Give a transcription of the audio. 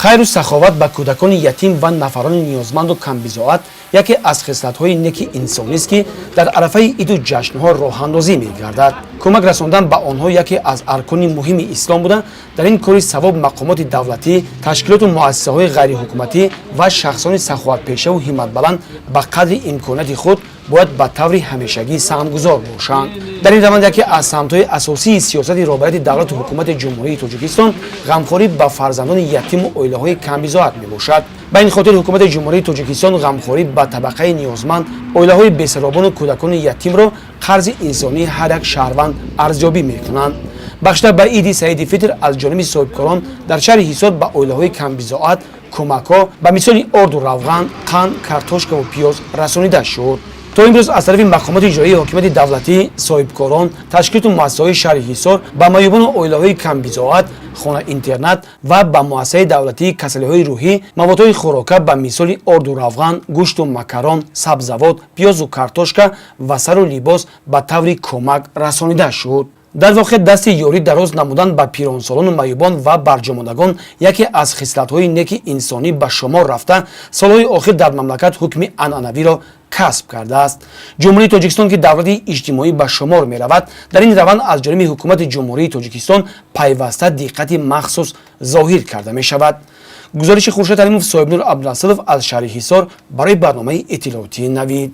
Хайру саховат ба кӯдакони ятим ва нафарони ниёзманду камбизоат яке аз хислатҳои неки инсонист, ки дар арафаи иду ҷашнҳо роҳандозӣ мегардад. Кӯмак расондан ба онҳо яке аз аркони муҳими ислом буда, дар ин кори савоб мақомоти давлатӣ, ташкилоту муассисаҳои ғайриҳукуматӣ ва шахсони саховатпешаву ҳимматбаланд ба қадри имконияти худ бояд ба таври ҳамешагӣ саҳмгузор бошанд. Дар ин раванд яке аз самтҳои асосии сиёсати роҳбарияти давлату ҳукумати Ҷумҳурии Тоҷикистон ғамхорӣ ба фарзандони ятиму оилаҳои камбизоат мебошад. Ба ин хотир ҳукумати Ҷумҳурии Тоҷикистон ғамхорӣ ба табақаи ниёзманд, оилаҳои бесаробону кӯдакони ятимро қарзи инсонии ҳар як шаҳрванд арзёбӣ мекунанд. Бахшида ба иди Саиди Фитр аз ҷониби соҳибкорон дар шаҳри Ҳисор ба оилаҳои камбизоат кӯмакҳо ба мисоли орду равған, қанд, картошкаву пиёз расонида шуд. То имрӯз аз тарафи мақомоти иҷроии ҳокимияти давлатӣ, соҳибкорон, ташкилоту муассисаҳои шаҳри Ҳисор ба маъюбону оилаҳои камбизоат, хона интернат ва ба муассисаи давлатии касалиҳои рӯҳӣ маводҳои хӯрока ба мисоли орду равған, гӯшту макарон, сабзавот, пиёзу картошка ва сару либос ба таври кӯмак расонида шуд. Дар воқеъ, дасти ёрӣ дароз намудан ба пиронсолону маъюбон ва барҷомондагон яке аз хислатҳои неки инсонӣ ба шумор рафта, солҳои охир дар мамлакат ҳукми анъанавиро касб кардааст. Ҷумҳурии Тоҷикистон, ки давлати иҷтимоӣ ба шумор меравад, дар ин раванд аз ҷониби ҳукумати Ҷумҳурии Тоҷикистон пайваста диққати махсус зоҳир карда мешавад. Гузориши Хуршед Алимов, Соҳибнур Абдурасулов аз шаҳри Ҳисор барои барномаи иттилоотии «Навид».